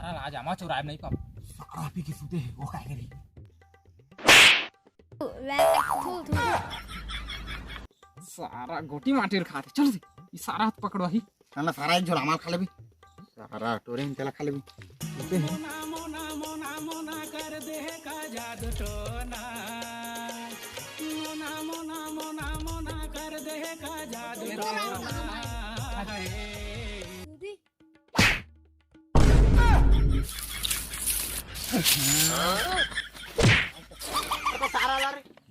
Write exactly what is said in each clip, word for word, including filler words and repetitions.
साला आज आमा चोराए नहीं पाबो। सारा पी के सुते हे, वो काय करी? थू, थू। सारा गोटी माटी ल खाथे। चल दे, ई सारा हाथ पकड़वाही। ना, ना, सारा एक झोला माल खा लेबे। सारा टोरे हिन तेला खा लेबे। सुते हे।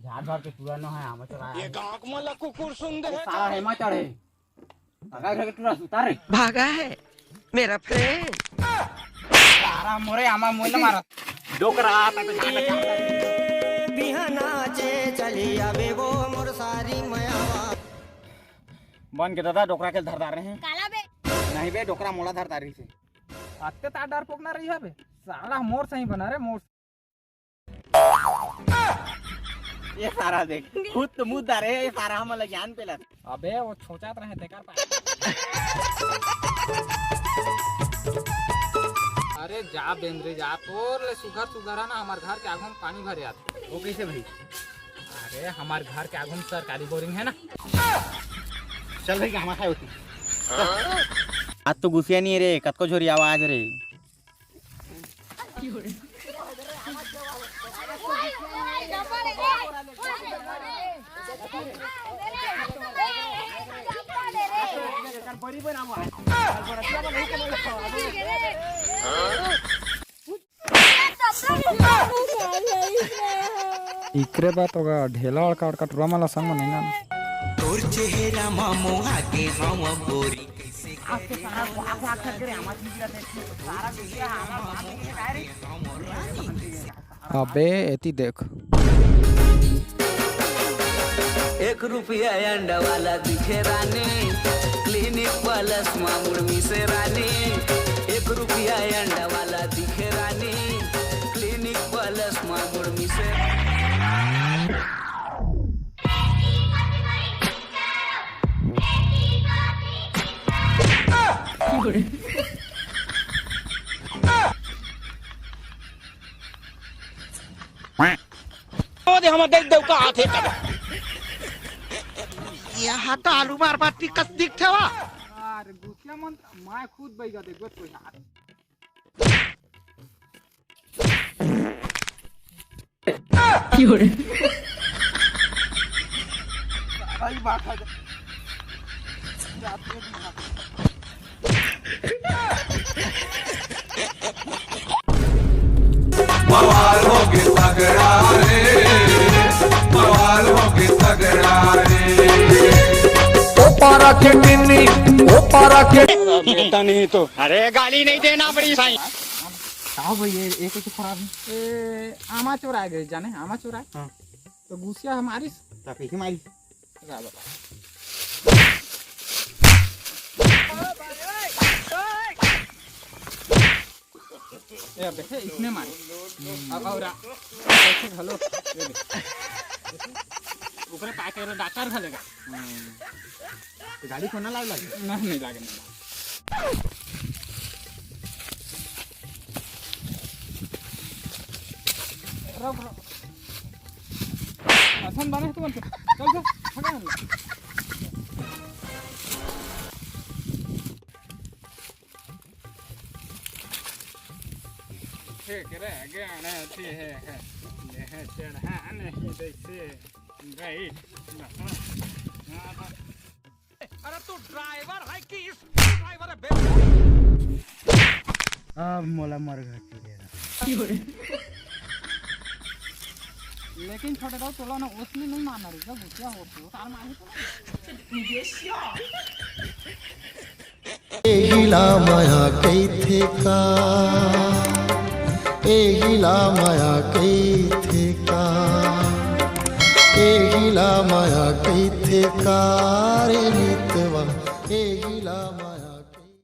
झाड़ झाड़ के पूरा न है, आमा चोराए। ये गांव को मला कुकुर सुन दे। सारा हेमा चढ़े। भागा घर के टूरा सुता रे। भागा है मेरा फ्रेंड। सारा मोरे आमा मोला मारत। डोकरा आता तो झाड़ लगा। बिहाना चे चली आवे वो मोर सारी मयावा। बन के दादा डोकरा के धरदार रहे। काला बे। नहीं बे, डोकरा मोला धरदार रही से। आते तार डार पोकना रही हवे। साला मोर सही बना रे, मोर। ये सारा देख, खुद तो मुद्दा रे, ये सारा हमला ज्ञान पेला। अबे वो छोचात रहे तेकर पास। अरे जा बेंद्री जा, तोर ले सुघर सुघर है ना, हमार घर के आगू में पानी भरे आत। वो कैसे भाई? अरे हमार घर के आगू में सरकारी बोरिंग है ना। चल भाई, हमारा होती। आज तो गुसिया नहीं है रे, कतको झोरी आवाज रे। इकरे बात होगा, ढेला अड़का अड़का टुरा मला संग में नहीं ना। तोर चेहरा मा मोहा के हवा गोरी। अबे एती देख। एक रुपया अंडा वाला दिखे रानी, क्लिनिक प्लस मा मुड़ मिसे रानी। एक रुपया अंडा वाला दिखे रानी, क्लिनिक प्लस मा मुड़ मिसे। ओ दे, हमर देख देव का हाथ हे तब। यहाँ तो आलू मार बात कस दिखथे वा। यार, गुसिया मन, मैं खुद बैगा देखबे तो यार। बवाल होगे तगड़ा रे, बवाल होगे तगड़ा रे। ओ पारा के टिन्नी, ओ पारा के। बेटा नहीं तो। अरे गाली नहीं देना बड़ी साईं। का भाई, ये, ये कुछ खराब है? ए, आमा चोराए गए जाने, आमा चोराए। हाँ। तो गुसिया हमारी। तो कैसे मारी? ए, अब देखे, इसने मारे। अब और आ, देखे घलो, ये देख। ऊपर का कह रहे, डॉक्टर घलेगा। तो गाड़ी को ना लाग लगे? नहीं, नहीं लागे, नहीं लागे। रुक, रुक। असन बने है तुमन के। चल, चल, हटा, हटा। ठीक रे, गाना अच्छी है, है। यह चढ़ा नहीं जैसे बैठ। अरे तू ड्राइवर है कि स्क्रू ड्राइवर है बे? अब मोला मर घर चुके। लेकिन छोटे दाऊ, तोला ना ओसने नहीं मारना रे, जब गुस्सा हो तो तार मारे तो। एहिला मया कहिथे का, एहिला मया कहिथे का, एहिला मया कहिथे का रे।